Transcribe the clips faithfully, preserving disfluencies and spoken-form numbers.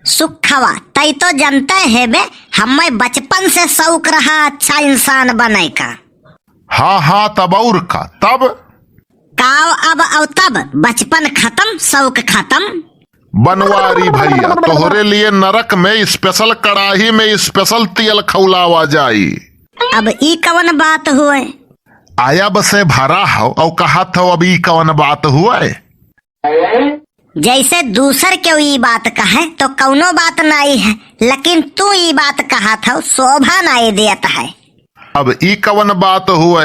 सुखवा, तै तो जनते हेबे, हम्मै बचपन से शौक रहा अच्छा इंसान बनै का। हाँ, हाँ, तब और का, तब? काव अब अउ तब, बचपन खतम, शौक खतम। बनवारी भैया, तोहरे लिए नरक में special कड़ाही में special तेल खौलावा जाई। अब ई कवन बात हुए? आयब से भरा हौ अउ कहत हौ, अब ई कवन बात हुए? जैसे दूसर केहू ई बात कहे तो कौनो बात नाई है, लेकिन तू ई बात कहत हौ, शोभा नाई देत है। अब ई कवन बात हुए?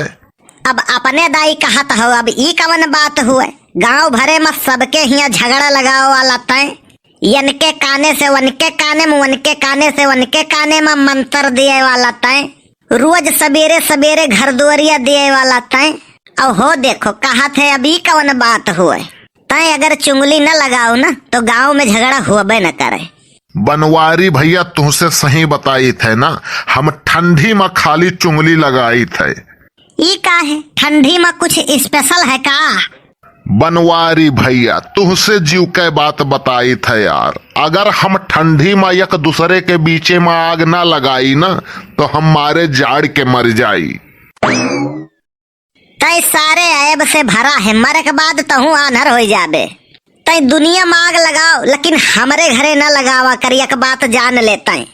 अब अपने दाई कहत हौ, अब ई कवन बात हुए? गांव भरे में सबके हियां झगड़ा लगावे वाला तैं, यनके काने से वनके काने में, वनके काने से वनके काने में मंतर दिए वाला तैं। रोज सबेरे सबेरे घर दुआरिया दिए वाला तैं। अउ हो देखो, कहत है, अब ई कवन बात हुए? तैं अगर चुंगली न लगाओ न, तो गांव में झगड़ा होबे न करे। बनवारी भैया, तुहसे सही बताइत है ना, हम ठंडी मा खाली चुंगली लगाइत है। ई का है, ठंडी मा कुछ special है का? बनवारी भैया, तुहसे जीव के बात बताइत है यार, अगर हम ठंडी मा एक दूसरे के बीचे मा आग ना लगाई ना, तो हम मारे जाड़ के मर जाई। तै सारे ऐब से भरा है, मरे के बाद तहूँ आन्हर होइ जाबे। तै दुनिया मा आग लगाओ, लेकिन हमरे घरे न लगावा करी, एक बात जान ले तै।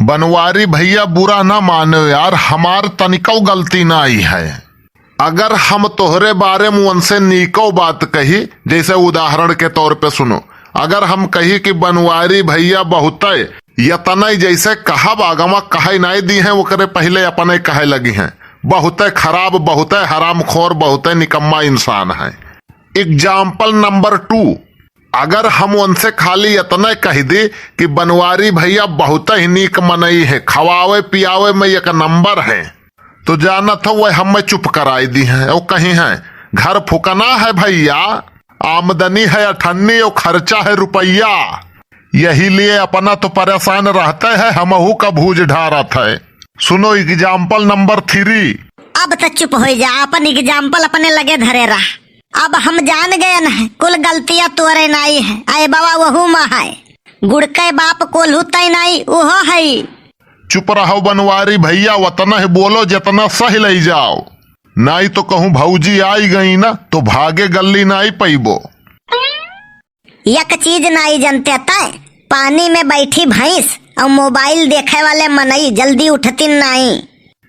बनवारी भैया, बुरा ना मानो यार, हमार तनिकौ गलती नाई है। अगर हम तोहरे बारे में उनसे नीकौ बात कही, जैसे उदाहरण के तौर पे सुनो, अगर हम कही कि बनवारी भैया बहुतै, यतनै जैसे कहब आगवा कहै नाई दी हैं, ओकरे पहिले अपनै कहै लगी हैं, बहुतै खराब, बहुतै हरामखोर, बहुतै निकम्मा इंसान है। Example number two, अगर हम उनसे खाली यतनै कहि दी कि बनवारी भैया बहुतै नीक मनई है, खवावे पियावे में एक नंबर है, तो जानत हौ, वह हम्मै चुप कराई दी हैं। अउ कही हैं, "घर फुकना है भैया, आमदनी है अठन्नी अउ खर्चा है रुपया, यही लिए अपना तो परेशान रहते हैं, हमहू का भूज ढारत है।" सुनो example number three। अब त चुप होइ जा, अपन example अपने लगे धरे रह। अब हम जान गयन है, कुल गलतियाँ तोरे नाई है, अयबवा वहू मा है। गुड़कै बाप कोल्हू तै नाई, उहो है। चुप रहो बनवारी भैया, वतना ही बोलो जतना सही लई जाओ, नाई तो कहूँ भौजी आई गई ना तो भागे गल्ली नाई पइबो। एक चीज नाई जनते तै, पानी में बैठी भैंस अउ mobile देखे वाले मनई जल्दी उठतिन नाई।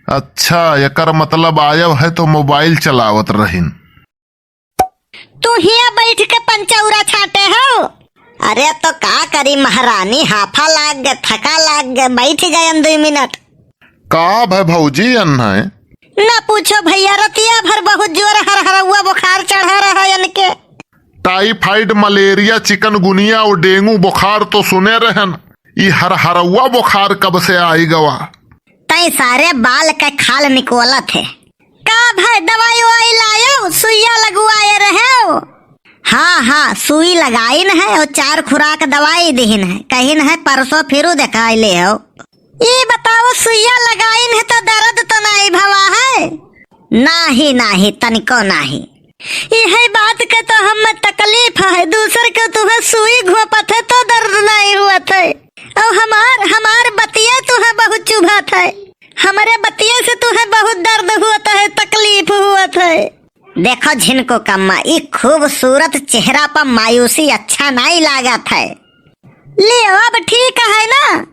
अच्छा, एकर मतलब आयब है तो mobile चलावत रहिन। तू हियाँ बैठ के पंचौरा छाँटे हौ? अरे तो का करी महारानी, हाफा लाग गे, थका लाग गे, बैठ गयन दुइ मिनट। का भै भौजी एन्है? ना पूछो भैया, रतिया भर बहुत जोर हरहरौआ बुखार चढ़ा रहा एनके। टाइफाइड, मलेरिया, चिकनगुनिया अउ डेंगू बुखार तो सुने रहेन, ई हरहरौआ बुखार कब से आई गवा? तैं सारे बाल के खाल निकोलत है। का भाई, दवाई उवाई लायो? सुइया लगवाए रहेव? हाँ, हाँ, सुई लगाइन है अउ चार खुराक दवाई दिहिन है। कहिन है परसों फिरू देखाई लेहो। ई बताओ, सुइया लगाइन है तो दर्द तो नाहीं भवा है? नाहीं, नाहीं, तनिको नाहीं। इहै बात के तो हम्मे तकलीफ है, दूसर के तुहैं सुई घोंपत है तो दर्द नाहीं हुअत है। अउ हमार, हमार बतिया तुहैं बहुत चुभत है, हमरे बतिया से तुहैं बहुत दर्द हुअत है, तकलीफ हुअत है। देखो झिनको कम्मा, ई खूबसूरत चेहरा पर मायूसी अच्छा नाहीं लागत है। ले अब ठीक है ना,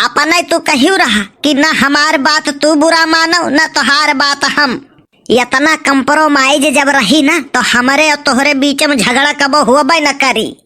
अपने तू कहियो रहा कि ना हमार बात तू बुरा मानो, ना तोहार बात हम। इतना compromise जब रही ना, तो हमरे अउ तोहरे बीच में झगड़ा कबो होबे न करी।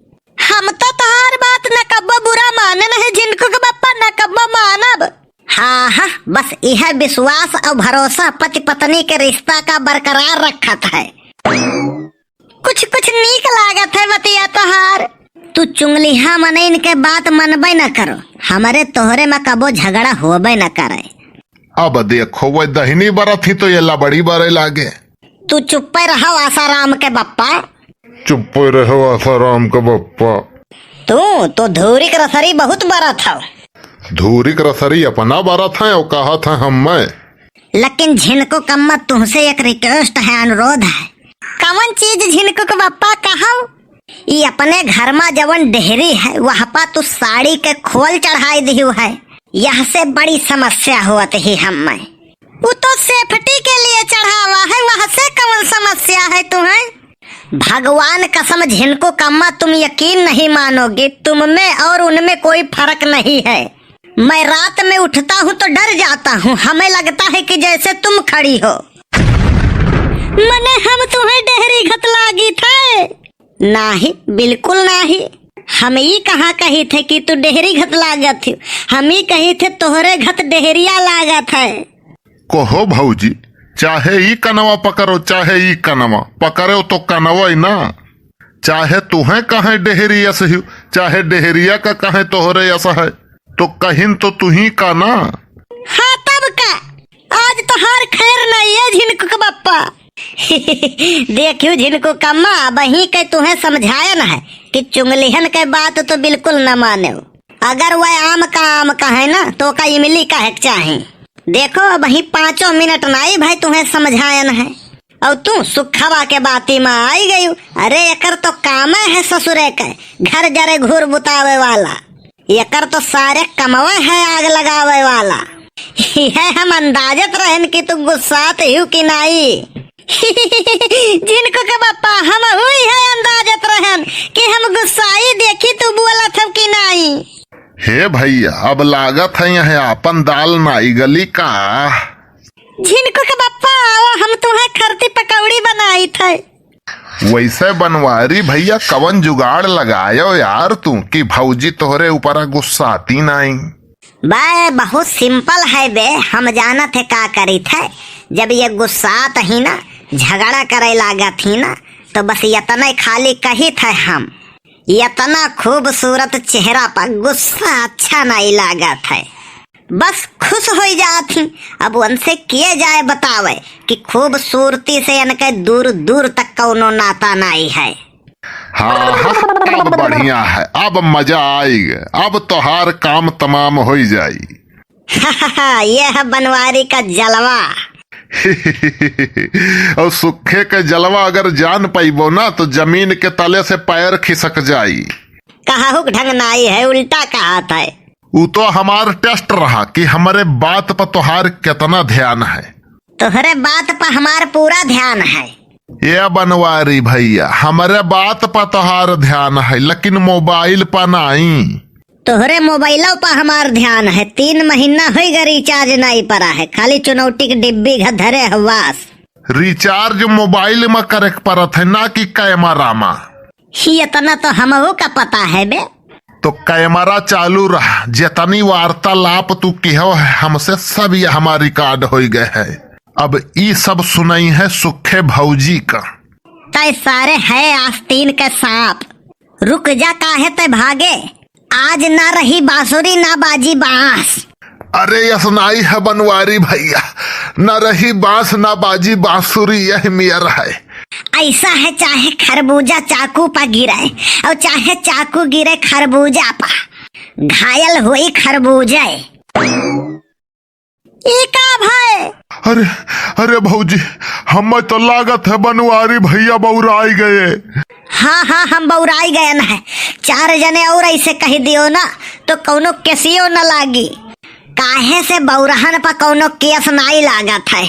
हम तो तोहार बात न कब्बो बुरा माने नहीं, झिनकू के बप्पा न कब्बो मानब। हाँ, हाँ, बस इहै विश्वास अउ भरोसा पति पत्नी के रिश्ता का बरकरार रखत है। कुछ, कुछ नीक लागत है बतिया तोहार। तू चुंगलिहा मनइन के बात मनबे न करो, हमरे तोहरे में कबो झगड़ा होबे न करे। अब देखो, वह दहिनी बरत ही तो ये लबड़ी बरे लागे। तू चुप्पे रहो आसाराम के बप्पा। चुप्पे रहो आसाराम के बप्पा। तू तो धूरिक रसरी बहुत बरत हो। धूरिक रसरी अपना बरत है अउ कहत है हम्मे। लेकिन झिनको कम्मा, तुहसे एक request है, अनुरोध है। कवन चीज झिनको के बप्पा कहव? ई अपने घर मा जवन डेहरी है, वह पा तू साड़ी के खोल चढ़ाई दिहु है। यह से बड़ी समस्या होत ही हम्मे। उ तो safety के लिए चढ़ावा है, वह से कौन समस्या है तुम्हें? भगवान कसम झिनको कम्मा, तुम यकीन नहीं मानोगे, तुम में और उनमें कोई फर्क नहीं है। मैं रात में उठता हूँ तो डर जाता हूँ, हमें लगता है कि जैसे तुम खड़ी हो। मने हम तुम्हें डेहरी घत लागित है? नाही, बिल्कुल नाही। हम ई कहाँ कहित है कि तू डेहरी घत लागत हो, हम ई कहित है तोहरे घत डेहरिया लागत है। कहो भौजी, चाहे ई कनवा पकड़ो, चाहे ई कनवा पकड़ो, तो कनवा ही ना। चाहे तुहें कहें डेहरी यस हियो, चाहे डेहरिया का कहें तोहरे यस है, तो कहिन तो तुही का ना। हाँ, तब का? आज तोहार खैर नहीं है, झिनकू के बप्पा। देखियो झिनकू कम्मा, अबहीं के तुहें समझायन है कि चुंगलिहन के बात तो बिल्कुल न माने। अगर वह आम का आम कहे ना, तो का इमली कहे के चाही। देखो, अबहीं पाँचों मिनट नाई भाई तुहें समझायन है, और तू सुखवा के बाती मा आई गयू। अरे, एकर तो कामे है ससुरे के, घर जरे घूर बुतावे वाला। एकर तो सारे कमवे है आग लगावे वाला। यह हम अंदाजत रहन कि तू गुस्सात हियो कि नाई। झिनकू के बप्पा, हमहू इहे अंदाजत रहन कि हम गुस्साई, देखी तू बोलत हव कि नाई। हे भैया, अब लागत है यह आपन दाल नाई गली का। झिनकू के बप्पा, आओ, हम तुहें खरती पकौड़ी बनाइत है। वैसे बनवारी भैया, कवन जुगाड़ लगायो यार तू कि भौजी तोहरे ऊपर गुस्साती नाई? बे, बहुत simple है बे, हम जानत है का करित है। जब ये गुस्सात ही ना, झगड़ा करे लागत ही ना, तो बस यतने खाली कहित है हम, यतना खूबसूरत चेहरा पर गुस्सा अच्छा नहीं लागत है, बस खुश होई जात ही। अब उनसे किए जाए बतावे कि खूबसूरती से इनके दूर दूर तक कौनो नाता नहीं है। हाँ, हाँ, अब बढ़िया है, अब मजा आइग, अब तोहार काम तमाम होई जाई। ये है बनवारी का जलवा। और सुखे के जलवा अगर जान पइबो ना, तो जमीन के तले से पैर खिसक जाई। कहहु के ढंग नाई है, उल्टा कहत है। उ तो हमार test रहा कि हमरे बात पर तोहार केतना ध्यान है। तोहरे बात पर हमार पूरा ध्यान है। ए बनवारी भैया, हमरे बात पर तोहार ध्यान है, लेकिन mobile पर नाई। तोहरे मोबाइलो पर हमार ध्यान है, तीन महीना होइगा recharge नाई परा है, खाली चुनौटी के डिब्बी घ धरे हवास। Recharge mobile में करे के परत है, ना कि camera में। ही इतना तो हमहू का पता है बे। तो camera चालू रहा, जितनी वार्तालाप तू किहो है हमसे, सब ये हमार record होई गए है। अब ई सब सुनई है सुखे भौजी का। तय सारे है आस्तीन के सांप, रुक जा काहे तय भागे, आज ना रही बांसुरी ना बाजी बांस। अरे यस नाई है बनवारी भैया, ना रही बांस ना बाजी बांसुरी, यह मेर है। ऐसा है चाहे खरबूजा चाकू पा गिरे और चाहे चाकू गिरे खरबूजा पा, घायल हुई खरबूजा। ई का भय? अरे, अरे भौजी, हमें तो लागत है बनवारी भैया बौराई गए। हाँ, हाँ, हम बौराई गए न है। चार जने और ऐसे कह दियो ना, तो कौनो केसियो न लागी। काहे से बौरहन पर कौनो केस नाई लागत है।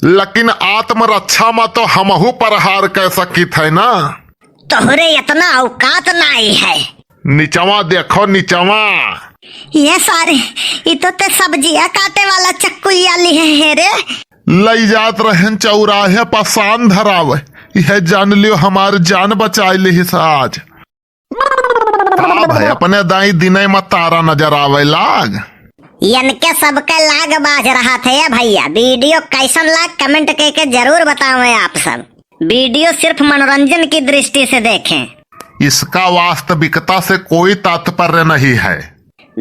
लेकिन आत्मरक्षा में तो हमहू प्रहार कर सकित है ना। तोहरे इतना औकात नाई है। निचवा देखो, निचवा। ये सारे, ई तो ते सब्जिया काटे वाला चक्कुइया लिहे है रे। लई जात रहन चौराहे पर सान धरावे, यह जान लियो हमार जान बचाए लिहिस आज। का भाई, अपने दाई दिने में तारा नजर आवे लाग। इनके सबके लाग बाज रहा थे ये भैया। Video कैसन लाग, comment करके जरूर बतावें आप सब। Video सिर्फ मनोरंजन की दृष्टि से देखें। इसका वास्तविकता से कोई तात्पर्य नहीं है।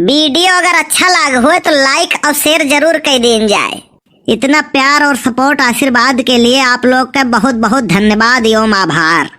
Video अगर अच्छा लाग होए तो like और share जरूर कर दीन जाए। इतना प्यार और support, आशीर्वाद के लिए आप लोग का बहुत बहुत धन्यवाद एवं आभार।